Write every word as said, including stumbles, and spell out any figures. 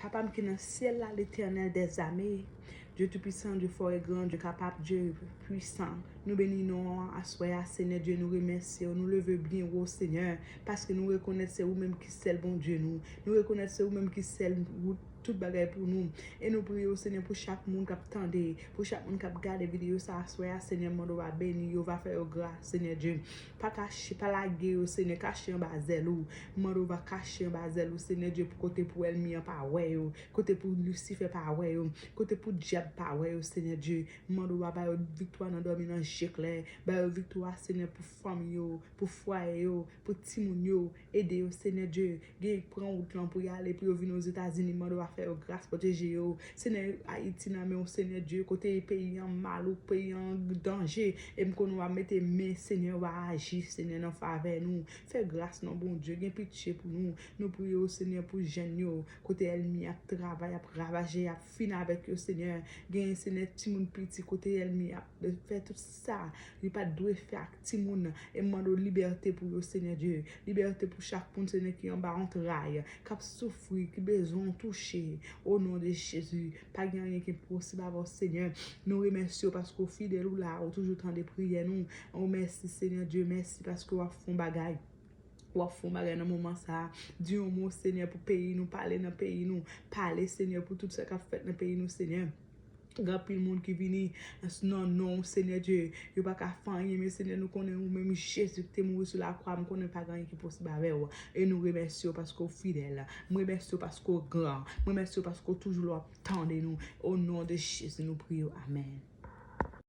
Papa m ki nan syèl la, Letènèl dèzame, Dye toupisan, Dye fò e gran, Dye kapab, Dye pwisan. Nou beni non an aswè a, Senyè Dye, nou remèsye w, nou leve byen wo, Senyè, paske nou rekonèt se ou menm ki sèl Bondye nou. Nou rekonèt se ou menm ki sèl wout tout bagay pou nou. E nou priye w, Senyè, pou chak moun k ap tande, pou chak moun k ap gade videyo sa aswè a, Senyè, m mande w va beni yo, va fè yo gras, Senyè Dye. Pa kache, pa lage yo, Senyè, kache anba zèl ou. M mande w va kache anba zèl ou, Senyè Dye, pou kote pou ènmi an pa wè yo, kote pou Lisifè pa wè yo, kote pou dyab pa wè yo, Senyè Dye. M mande w va ba yo viktwa nan dòmi nan je klè, ba yo viktwa, Senyè, pou fanmi yo, pou fwaye yo, pou timoun yo, ede yo, Senyè Dye. Gen pran wout lan pou y ale, pou yo vin Ozetazini, m mande w va fè yo gras, pwoteje yo. Senyè, Ayiti nan men w, Senyè Dye, kote peyi an mal, ou peyi an danje, e m konnen w va mete men, Senyè, w va aji, Senyè, nan favè nou. Fè gras non, Bondye, gen pitye pou nou. Nou priye w, Senyè, pou jèn yo, kote ènmi ap travay, ap ravaje, ap fin avèk yo, Senyè. Gen, Senyè, timoun piti, kote ènmi ap fè tout sa li pa t dwe fè ak timoun. E m mande w libète pou yo, Senyè Dye. Libète pou chak moun, Senyè, ki anba yon tray, k ap soufri, ki bezwen w touche. O non de Jezi, pa gen anyen ki enposib avè w, Senyè. Nou remèsye w paske w fidèl, ou la, ou toujou tande priyè nou. O mèsi, Senyè Dye, mèsi paske w ap fè yon bagay. W ap fè yon bagay nan moman sa a. Di yon mo, Senyè, pou peyi nou. Pale nan peyi nou. Pale, Senyè, pou tout sa k ap fèt nan peyi nou, Senyè. Gen anpil moun ki vini nan non w, Senyè Dye. Yo pa ka fè anyen, men Senyè, nou konnen ou menm Jezi ki te mouri sou lakwa, m konnen pa gen anyen ki posib avè w. E nou remèsye w paske w fidèl. M remèsye w paske w gran. M remèsye w paske w toujou la w ap tande nou. O non de Jezi, nou priye w. Amèn.